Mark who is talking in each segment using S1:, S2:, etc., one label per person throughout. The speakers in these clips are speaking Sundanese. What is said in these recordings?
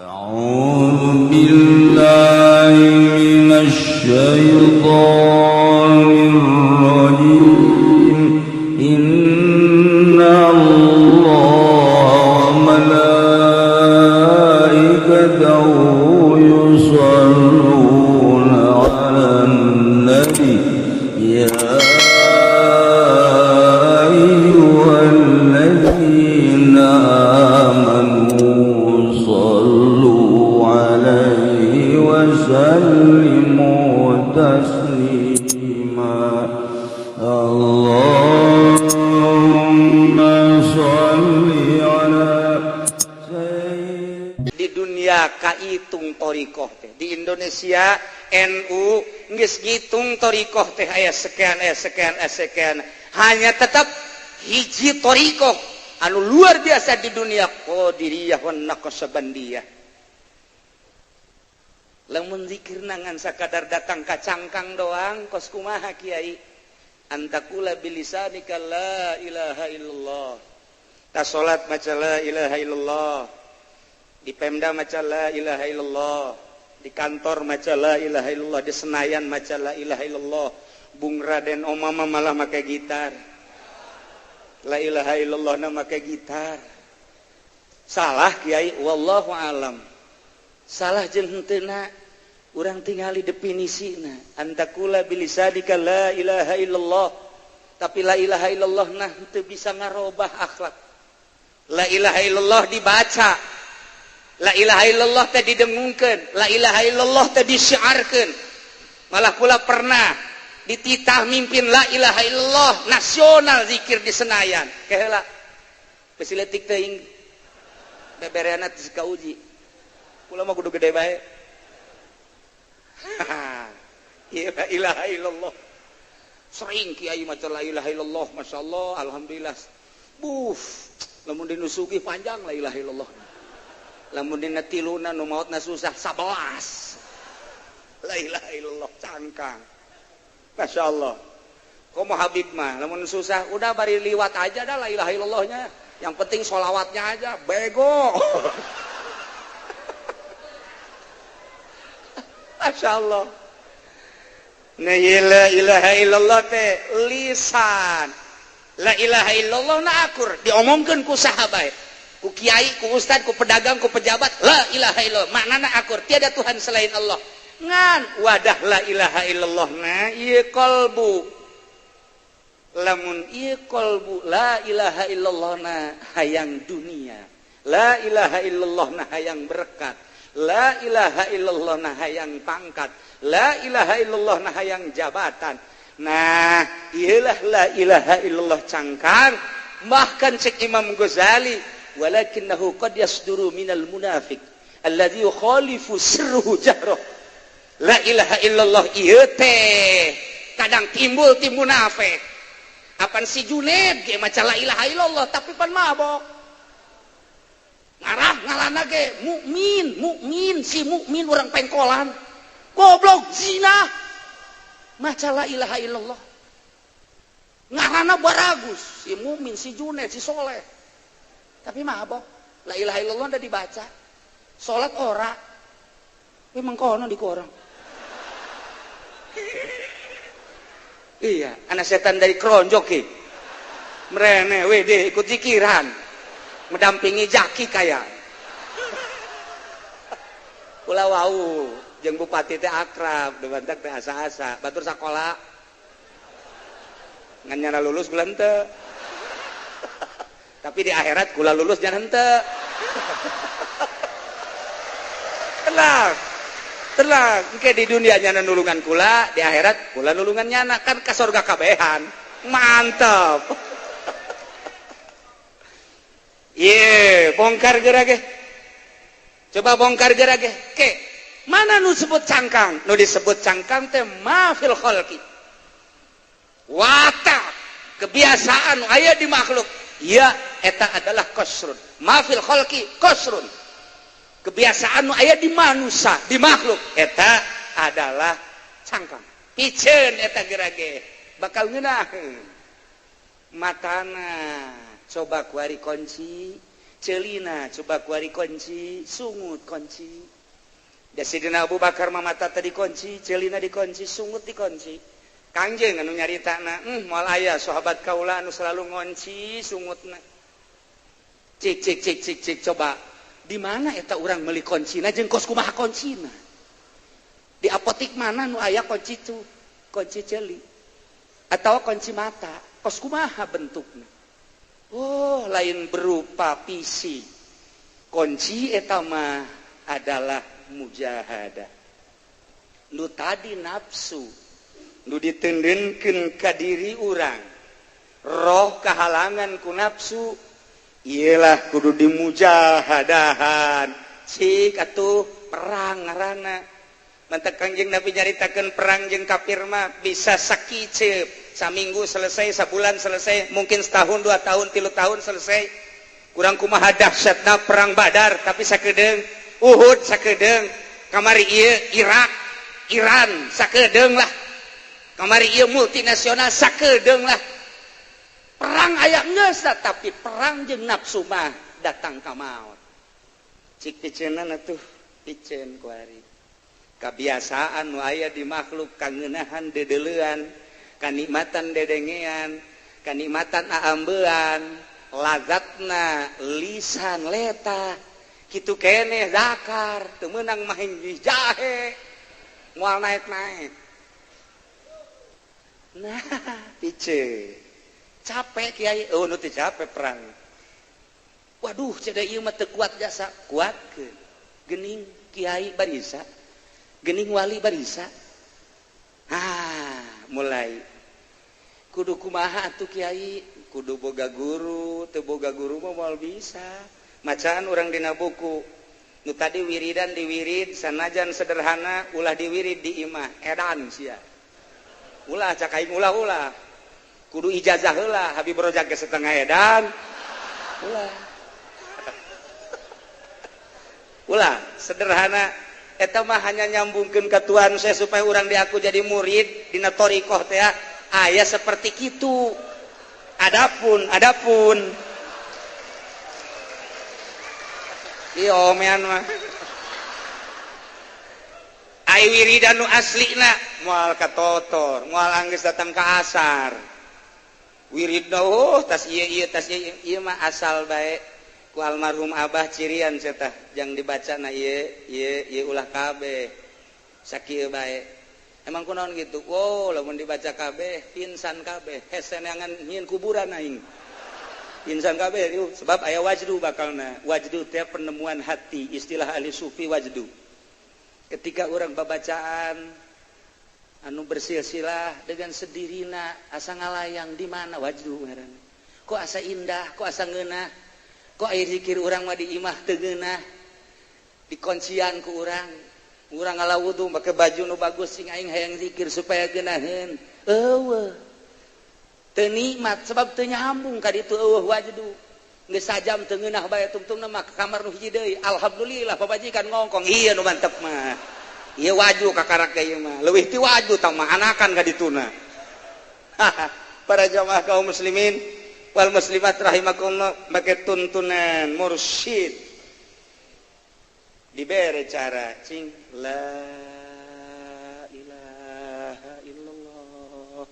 S1: أعوذ بالله من الشيطان الرجيم. إن الله وملائكته يصلون على النبي، يا أيها الذين آمنوا صلوا عليه وسلموا تسليما. اللهم صل على سيدنا
S2: Di dunia kahitung thoriqoh teh. Di Indonesia NU geus ngitung thoriqoh teh aya sekian, aya sekian, aya sekian. Hanya tetap hiji thoriqoh anu luar biasa di dunia, Qadiriyah wan Naqsabandiyah. Lamun zikir ngan sakadar datang ka cangkang doang, kos kumaha, Kiai? An taqula bilisanika la ilaha illallah. Ta salat maca la ilaha illallah, di Pemda maca la ilaha illallah, di kantor maca la ilaha illallah, di Senayan maca la ilaha illallah. Bung Raden Omama malah make gitar, la ilaha illallah na make gitar. Salah, Kiai? Wallahu alam salah jeung henteu. Urang tingali definisina, an taqula bilisanika la ilaha illallah, tapi la ilaha illallah nah teu bisa ngarobah akhlak. La ilaha illallah dibaca, la ilaha illallah teh didengungkeun, la ilaha illallah teh disiarkeun. Malah pula pernah dititah mimpin la ilaha illallah nasional, zikir di Senayan. Keheula besi leutik teuing, bebereana teu kauji. Kula mah kudu gede bae. La ilaha illallah. Sering kiai maca la ilaha illallah, masyaallah, alhamdulillah. Buf, lamun dinu sugih panjang la ilaha illallah. Lamun dina tiluna nu maotna susah 11. La ilaha illallah cangkang. Masya Allah. Komo Habib mah, lamun susah udah bari liwat aja dah la ilaha illallahnya. Yang penting sholawatnya aja, bego. Masya Allah. Nah, la ilaha illallah teh lisan. La ilaha illallah na akur diomongkeun ku saha bae. Ku kiai, ku ustad, ku pedagang, ku pejabat, la ilaha illallah. Maknana akur, tiada Tuhan selain Allah. Ngan wadah la ilaha illallah na ieu qalbu. Lamun ieu qalbu la ilaha illallah na hayang dunia. La ilaha illallah na hayang berkat. La ilaha illallah na hayang pangkat. La ilaha illallah na hayang jabatan. Nah, iyalah la ilaha illallah cangkang. Bahkan cek Imam Ghazali, walakinnahu qad yasduru minal munafiq alladzi yukhalifu sirruhu jahroh. La ilaha illallah ieu teh kadang timbul ti munafik. Apan si Juned ge maca la ilaha illallah, tapi pan mabok. Ngarah ngalana ge mukmin, mukmin, si mukmin orang pengkolan. Goblok, zina. Maca la ilaha illallah. Ngarana baragus, si mukmin, si Juned, si soleh. Tapi mabok. La ilaha illallah udah dibaca. Salat ora. Memang kono di korang. Iya, anak setan dari keronjok ki. Merene wede ikut zikiran. Mendampingi jaki kaya. Kula wau jeung bupati teh akrab, debantak teh asa-asa, batur sakola. Ngan nyana lulus, kula henteu. Tapi di akhirat kula lulus, jangan henteu. Tenang. Tenang, engke di dunia nyana nulungan kula, di akhirat kula nulungan nyana, kan ka surga kabehan. Mantap. Ye, bongkar geura ge. Coba bongkar geura ge. Ke, mana nu sebut cangkang? Nu disebut cangkang teh ma fil khalqi. Watak, kebiasaan aya di makhluk. Ya, eta adalah kosrun. Ma fil khalqi kosrun. Kebiasaan nu aya di manusia, di makhluk, eta adalah cangkang. Piceun eta geura ge bakal ngeunaheun. Matana coba kuari kunci. Celina coba kuari kunci, sungut kunci. Da Sidina Abu Bakar mah mata tadi kunci, celina dikunci, sungut dikunci. Kangjeng anu nyaritana, moal aya sahabat kaula anu selalu ngonci sungutna. Cik cik cik cik cik coba di mana eta urang meuli kuncina jeung kos kumaha kuncina? Di apotik mana nu aya kunci tu? Kunci ceuli atau kunci mata, kos kumaha bentukna? Oh, lain berupa fisik. Kunci eta mah adalah mujahadah. Nu tadi nafsu nu ditendenkeun ka diri urang, roh kahalangan ku nafsu, iyalah kudu dimujahadahan. Cik atuh perang ngaranna. Mantak Kangjeng Nabi nyaritakeun perang jeung kafir mah bisa sakiceup, saminggu selesai, sabulan selesai, mungkin setahun, 2 tahun, 3 tahun selesai. Kurang kumaha dahsyatna perang Badar, tapi sakedeung, Uhud sakedeung, kamari ieu Irak, Iran sakedeung lah. Kamari ieu multinasional sakedeung lah. Perang aya geus, tapi perang jeung nafsu mah datang ka maot. Cik piceunna atuh, piceun kuari. Kebiasaan nu aya di makhluk kangenahan dedeleuan, kanikmatan dedengean, kanikmatan aambean, lazatna lisan leta, kitu keneh zakar, teu meunang mah jahe, moal naek-naek. Nah, piceun. Capek kiai, oh nu teu capek perang. Waduh, ceda ieu mah teu kuat jasa, kuatkeun. Geuning kiai barisa, gening wali barisa. Ah, mulai kudu kumaha atuh kiai, kudu boga guru, teu boga guru mah moal bisa. Macaan urang dina buku. Nu tadi wiridan diwirid sanajan sederhana ulah diwirid di imah, edan sia. Ulah cak aing ulah-ulah. Kudu ijazah heula, Habib Rojak ge setengah edan. Ulah. Ulah sederhana eta mah hanya nyambungkeun ka Tuhan saya supaya urang diaku jadi murid dina thariqah teh aya seperti kitu. Adapun ieu omean mah ai wiridan nu aslina moal katotor, moal anggeus datang ka asar. Wiridna oh tas ieu ieu tas ieu ieu mah asal bae. Ku almarhum abah cirian setah jang dibaca na ieu ieu ieu ulah kabeh sakieu bae. Emang kunaon gitu? Wow, lamun dibaca kabeh pingsan kabeh, hese neangan nyieun kuburan aing. Pingsan kabeh ieu sebab aya wajdu bakalna. Wajdu teh penemuan hati, istilah ahli sufi wajdu. Ketika urang babacaan anu bersilsilah dengan sedirina asa ngalayang di mana wajdu ngaranna. Kok asa indah, kok asa ngeunah. Kok air zikir urang mah di imah teu ngeunah, dikoncian ku urang. Urang ngala wudu make baju nu bagus sing aing hayang zikir supaya geunaheun. Eueuh. Teu nikmat sebab teu nyambung ka ditu eueuh wajdu. Geus sajam teu ngeunah bae tungtungna mah ka kamar nu hiji deui. Alhamdulillah pamajikan ngongkong. Ieu nu mantep mah. Ieu waju kakarak ge ieu mah. Leuwih ti waju tah mah anakan ka dituna. Para jamaah kaum muslimin wal muslimat rahimakumullah, make tuntunan mursyid dibere cara cing la ilaha illallah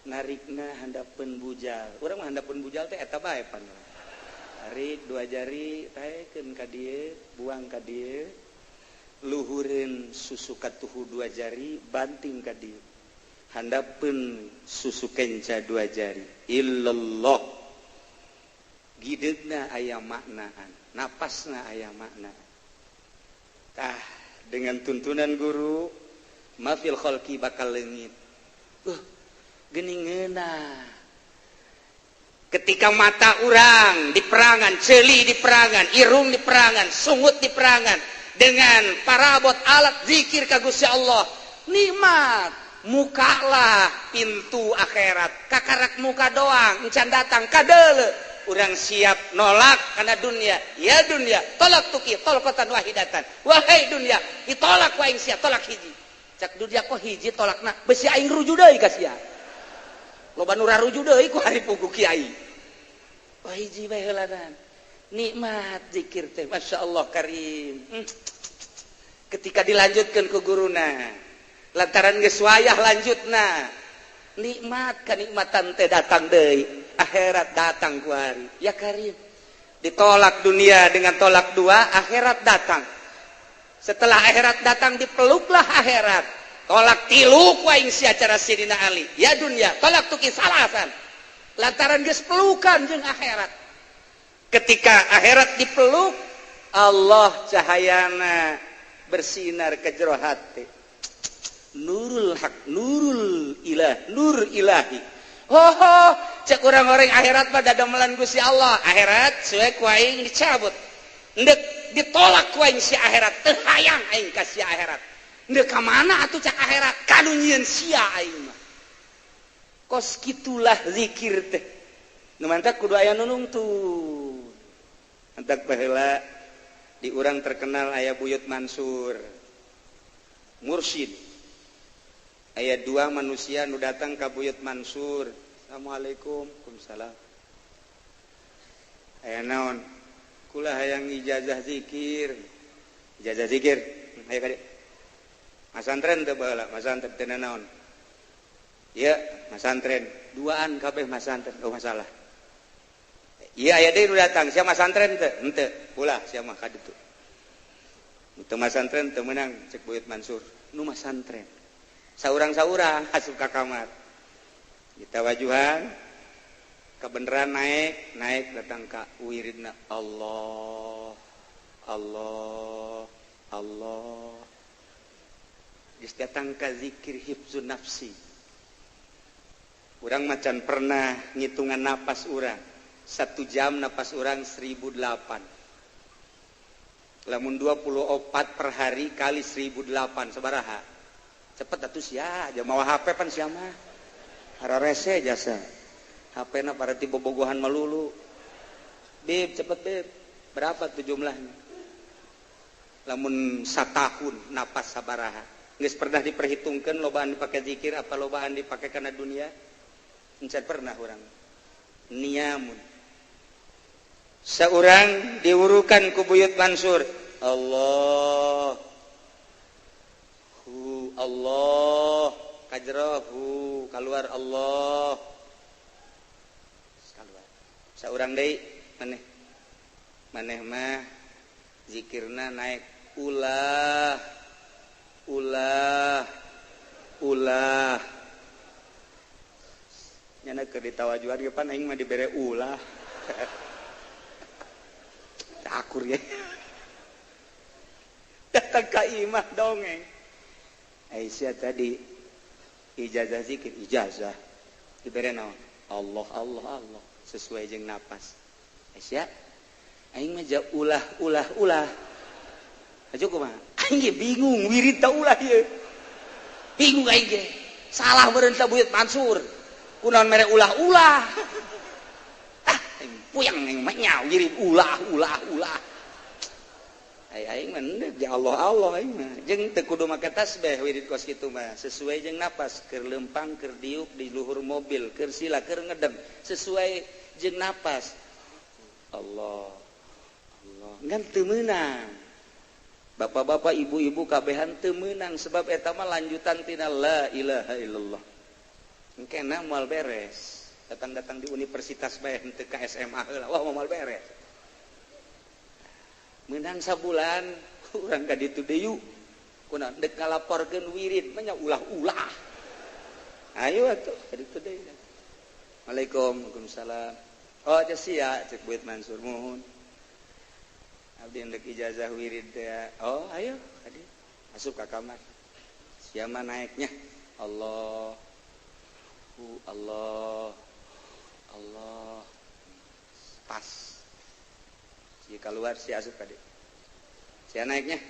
S2: narikna handapeun bujal. Urang mah handapeun bujal teh eta bae pan. Tarik dua jari taekeun ka dieu, buang ka dieu, luhureun susu katuhu dua jari, banting ka dieu. Handapeun susu kenca dua jari. Illallah. Gideugna aya maknaan, napasna aya makna. Tah, dengan tuntunan guru mafil khalqi bakal leungit. Geuning ngeunah. Ketika mata urang di perangan, ceuli di perangan, irung di perangan, sungut di perangan dengan parabot alat zikir ka Gusti Allah, nikmat. Mukalah pintu akhirat, kakarak muka doang encan datang kadeule. Urang siap nolak karena dunia, ya dunia tolak tuki tolkotan wahidatan. Wahai dunia ditolak ku aing sia, tolak hiji. Cak dunia kok hiji tolakna, besi aing ruju deui ka sia. Loba nu raruju deui ku hari pugu kiai. Wah hiji bae heulanan. Nikmat zikir teh, Masya Allah karim. Ketika dilanjutkan ke guruna, lantaran geus wayah lanjutna, nikmat kenikmatan teh datang deui, akhirat datang kuari. Ya karim, ditolak dunia dengan tolak dua, akhirat datang. Setelah akhirat datang, dipeluklah akhirat. Tolak tilu ku aing sia, cara Sidina Ali. Ya dunia, talaqtuki salasan. Lantaran geus pelukan jeung akhirat. Ketika akhirat dipeluk Allah, cahayana bersinar ke jero hati, nurul hak, nurul ilah, nur ilahi. Ho ho, cek orang-orang, akhirat pada damelan Gusti Allah. Akhirat suwe ku aing dicabut, ndek ditolak ku aing si akhirat, teu hayang aing ka si akhirat. Ndek ka mana atuh? Cak akhirat, kanu nyieun sia aing mah. Kos kitulah zikir teh. Nu mantak kudu aya nu nungtun. Mantak baheula di urang terkenal aya Buyut Mansur, mursyid. Aya dua manusia nu datang ka Buyut Mansur. Assalamualaikum. Waalaikumsalam. Aya naon? Kula hayang ijazah zikir. Ijazah zikir, aya kali masantren teu? Baheula masantren teu naon ya, masantren duaan kabeh masantren. Oh, masalah. Iya, aya deui nu datang. Sia masantren teu? Henteu. Ulah sia mah ka ditu. Teu masantren teu meunang, cek Buyut Mansur. Nu masantren saurang-saurang asup ka kamar, kita wajuhan kebenaran, naik naik, datang ka wiridna Allah, Allah, Allah. Geus datang ka zikir hifzun nafsi. Urang macan pernah ngitungan napas urang. Satu jam napas urang 1008. Lamun 24 per hari kali 1008 sabaraha? Cepet atuh sia, aja mawa HP pan sia mah. Hararese jasa. HP na berarti bobogohan melulu. Bib, cepet bib. Berapa tuh jumlahnya? Lamun satahun napas sabaraha? Geus pernah diperhitungkan lobaan dipakai zikir apa lobaan dipakai karena dunia? Encan pernah urang. Niamun. Seorang diurukan ku Buyut Mansur. Allah. Hu Allah kajrohu keluar, Allah keluar. Seorang deui, maneh maneh mah zikirna naik ulah ulah ulah. Nyana keur ditawajuan ge pan aing mah dibere ulah. Akur ya. Datang ka imah dongeng. Aisyah tadi ijazah zikir, ijazah dibere naon? Allah, Allah, Allah, sesuai jeung napas. Aisyah, aing mah ulah ulah ulah aja, kumaha? Aing ge bingung wirid ta ulah ieu, bingung aing ge. Salah meureun ta Buyut Mansur, kunaon mere ulah-ulah? Ah, aing puyeng, aing mah nya wirid ulah ulah ulah. Ai aing mah endek ya Allah, Allah. Aing mah jeung teu kudu make tasbih wirid kos kitu mah, sesuai jeung napas, keur lempang, keur diuk di luhur mobil, keur sila, keur ngedem, sesuai jeung napas, Allah, Allah. Ngan teu meunang, bapak-bapak, ibu-ibu, kabehan teu meunang, sebab eta mah lanjutan tina la ilaha illallah. Engkena moal beres. Datang-datang di universitas bae henteu ka SMA heula, wah, moal beres. Menang sabulan urang ka ditu deui, kunaon? Dek ngalaporkeun wirid mah ulah-ulah. Ayo atuh ka ditu deui. Assalamualaikum. Waalaikumsalam. Oh, sia, cek Buyut Mansur. Muhun, abdi ndek ijazah wirid teh. Oh, ayo adi masuk ke kamar. Siapa naiknya? Allah, Allah, Allah. Pas si keluar, si asup tadi, si naiknya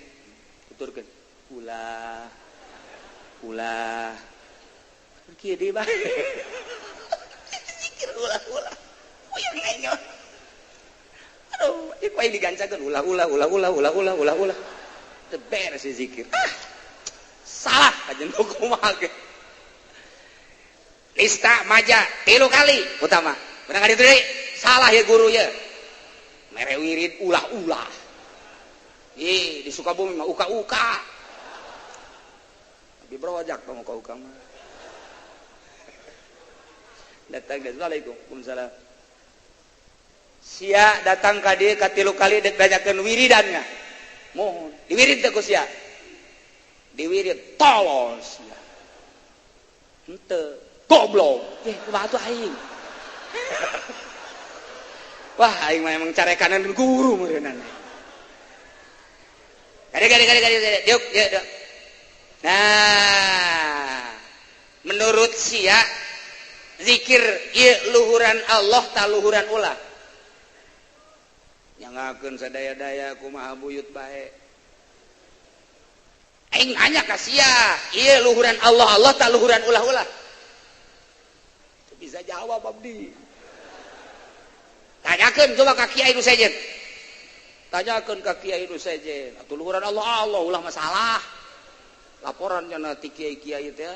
S2: tuturkeun ulah ulah. Kieu deui bae zikir ulah ulah. Puyeng aing. Aduh, ieu aing digancakeun ulah ulah ulah ulah ulah ulah ulah ulah, teu beres zikir. Ah, salah kajen kumaha ge. Nista maja tilu kali utama. Bener itu deui, salah ya guru ya. Mere wirid ulah-ulah. Ih, di Sukabumi mah uka-uka. Lebih berojak dong uka-uka mah. Datang, assalamualaikum. Waalaikumsalam. Sia datang ka dieu katilu kali dek nanyakeun wiridannya. Mohon diwirid teh ku sia. Diwirid tolol sia. Henteu, goblok. Eh, kumaha tuh aing? Wah, aing mah emang carekanan guru meureunana. Kade kade kade kade kade. Diuk, diuk, diuk. Nah, menurut sia zikir ieu luhuran Allah ta luhuran ulah. Nyangakeun sadaya-daya kumaha buyut bae. Aing nanya ka sia, ieu luhuran Allah Allah ta luhuran ulah-ulah? Teu bisa jawab abdi. Tanyakeun coba ka kiai nu sejen. Tanyakeun ka kiai nu sejen. Atuh luhuran Allah Allah ulah masalah. Laporan nya ti kiai-kiai teh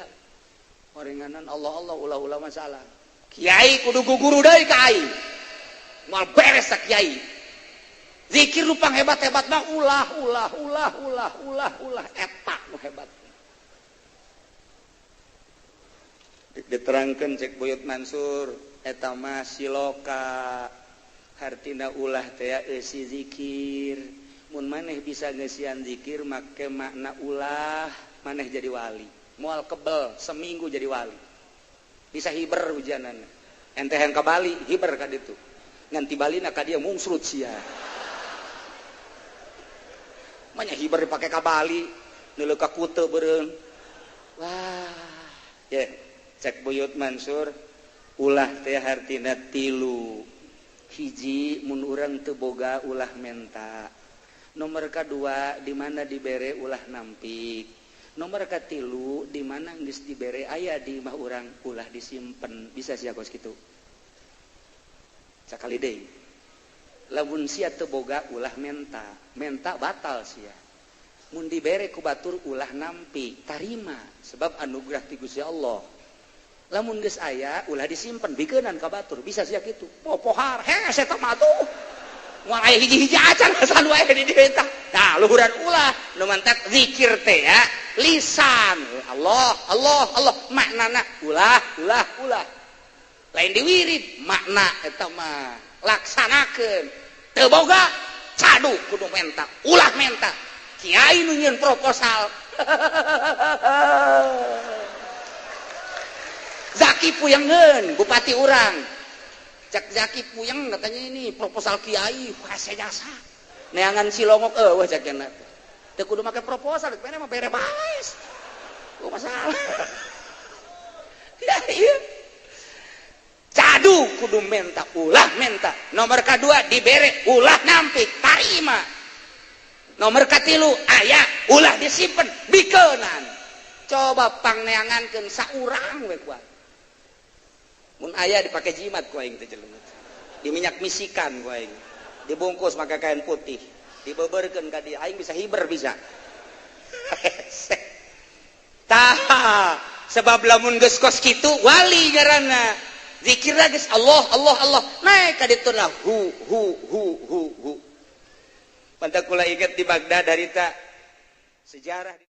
S2: orenganan Allah Allah ulah-ulah masalah. Kiai kudu guru deui ka aing. Moal beres sa kiai. Zikir nu hebat-hebat mah ulah ulah ulah ulah ulah ulah eta nu hebat. Diterangkeun cek Buyut Mansur eta mah siloka. Hartina ulah teh eusi zikir. Mun maneh bisa ngeusian zikir make makna ulah, maneh jadi wali. Moal kebel seminggu jadi wali. Bisa hiber hujanana. Ente hayang ka Bali, hiber ka ditu. Ngan ti Balina ka dieu mungsrut sia. Manya hiber dipake ka Bali, neuleuh ka Kute beureun. Wah, ye, cek Buyut Mansur ulah teh hartina tilu. Hiji mun urang teu boga ulah menta. Nomor kadua di mana dibere ulah nampik. Nomor katilu di mana geus dibere aya di imah urang ulah disimpen. Bisa sia kos kitu. Sakali deui. Lamun sia teu boga ulah menta, menta batal sia. Mun dibere ku batur ulah nampik, tarima sebab anugerah ti Gusti Allah. Lamun geus aya ulah disimpen bikeunan ka batur, bisa sia kitu. Popohar, hese eta mah tuh. Moal aya hiji-hiji acan asan wae di dieu tah. Nah, luhuran ulah nu mantak zikir teh ya, lisan. Allah, Allah, Allah maknana ulah, ulah, ulah. Lain diwirid makna eta mah laksanakeun. Teu boga cadu kudu menta, ulah menta. Kiai nu nyieun proposal. Zaki puyengeun bupati urang. Cek Zaki puyeng katanya ini proposal kiai hese jasa. Neangan silongok eueuh cek cenah. Teu kudu make proposal, bere mah bere bae. Oh masalah. Ya iya. Cadu kudu menta, ulah menta. Nomor kedua dibere ulah nampik, tarima. Nomor katilu aya ulah disimpen, bikeunan. Coba pangneangankeun saurang we kuat. Mun aya dipake jimat ku aing teh jelema. Diminyak misikan ku aing. Dibungkus make kain putih, dibeberkeun ka dieu aing bisa hiber bisa. Tah, sebab lamun geus kos kitu wali ngaranna. Zikir geus Allah Allah Allah naik ka ditu lah hu hu hu hu hu. Pantak kula inget di Baghdad harita sejarah.